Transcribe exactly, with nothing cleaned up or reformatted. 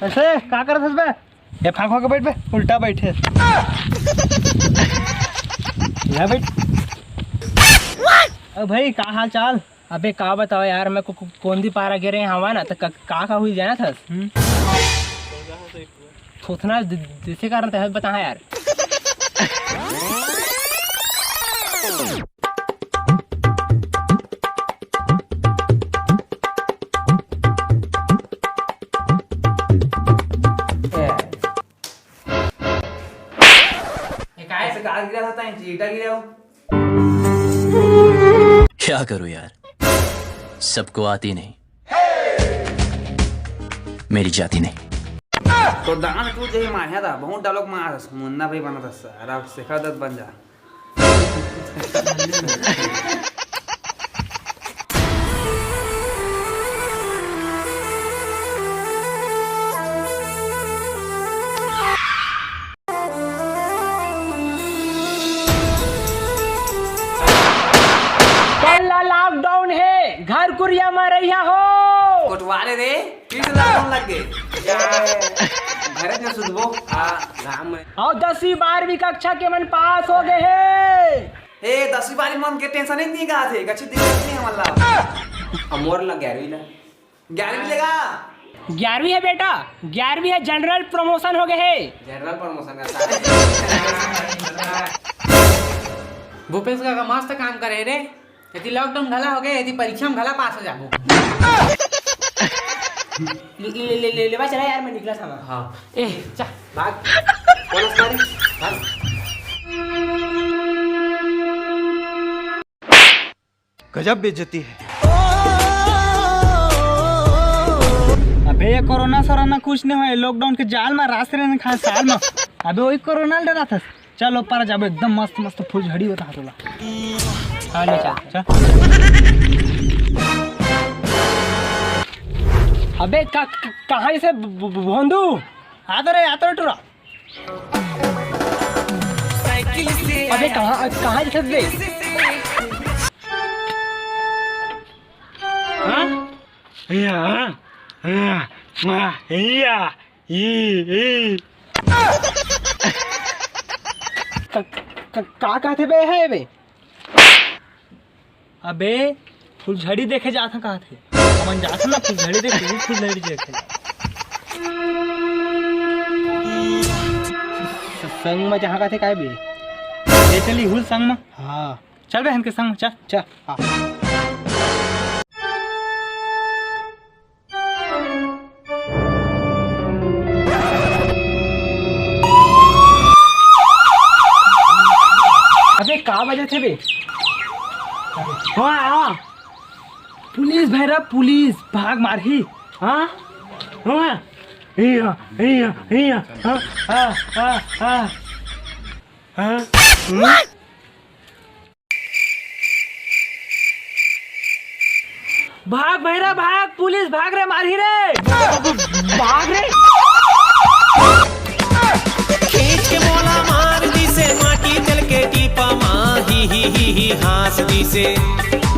अइसे का करत हस बे? ए, फांक होके बैठ बे, उल्टा बैठे। या बैठ। अ भाई, का हाल चाल? अबे का बताओ यार, मैं को-, को-, कोंदी पारा गे रहे हवा ना, त का, का, का हुई जानत हस? हम्म। थोथना द-, दिसे कारण तहत बता यार। ए, काय से गाल गिरा था, ईंटा गिरा हो? क्या करूं यार, सबको आती नहीं, मेरी जाती नहीं। तो दान तू जही माया दा, बहुत डायलॉग मार, मुन्ना भाई बना था सारा, शेखर दत्त बन जा। कल ला लॉकडाउन हे, घर कुरिया म रहिया हो। कोटवारे रे, फिर से लॉकडाउन लग गए। घरे में सुतबो। हाँ, घाम में। अउ दसवीं बारहवीं कक्षा के मन पास हो गए हे। ए, दसवीं बारहवीं मन के टेंशन ही नहीं कहा थे, गच्छी दिक्कत नहीं हमला। अब मोर लग ग्यारहवीं ला। ग्यारहवीं लेगा? ग्यारहवीं हे बेटा, ग्यारहवीं हे, जनरल प्रमोशन हो गए हे। जनरल प्रमोशन का सारा। भूपेश काका मस्त काम करे रे। यदि लॉकडाउन घला हो गए, यदि परीक्षा में घला पास हो जाबो। ले, ले, ले, ले, लेवा चला यार, मैं निकला था वहाँ। हाँ। ए, चा, भाग। कौन अस्ता रे? भाग। गजब बेइज्जती है। अबे ये कोरोना सोरोना कुछ नहीं होय, लॉकडाउन के जाल में रास रे खा साल में। अबे वही कोरोना डरा था। चल ऊपर जाबो, एकदम मस्त मस्त फुलझड़ी होता है तोला। हाँ, ले चल, चल। अबे का, क-, कहाँ से ब-, ब-, ब-, भोंदू? आ तो रे, आ तो रे टुरा। अबे कहाँ, कहाँ से दे? हाँ? या, या, या, या, ई, ई। क-, क-, का कहते बे है बे? अबे, फुलझड़ी देखे जात हन कहत हे। हमन जात हन ना फुलझड़ी देखे, वो फुलझड़ी देखे। स-, संग में जहाँ कहत हे काय बे? ले चली हुल संग में। हाँ। चल बे, हमके संग में, चल। चल, हाँ। अबे, का बजत हे बे? हाँ, हाँ। पुलिस भैरव, पुलिस, भाग मारही। हाँ? हाँ? हिया, हिया, हिया। हाँ, हाँ, हाँ, हाँ। हाँ? हम्म? भाग भैरा भाग, पुलिस भाग रे, मारही रे। भाग रे। खींच के मोला मार दिसे, माटी तेल के टीपा मा ही ही ही ही हाँस दिसे।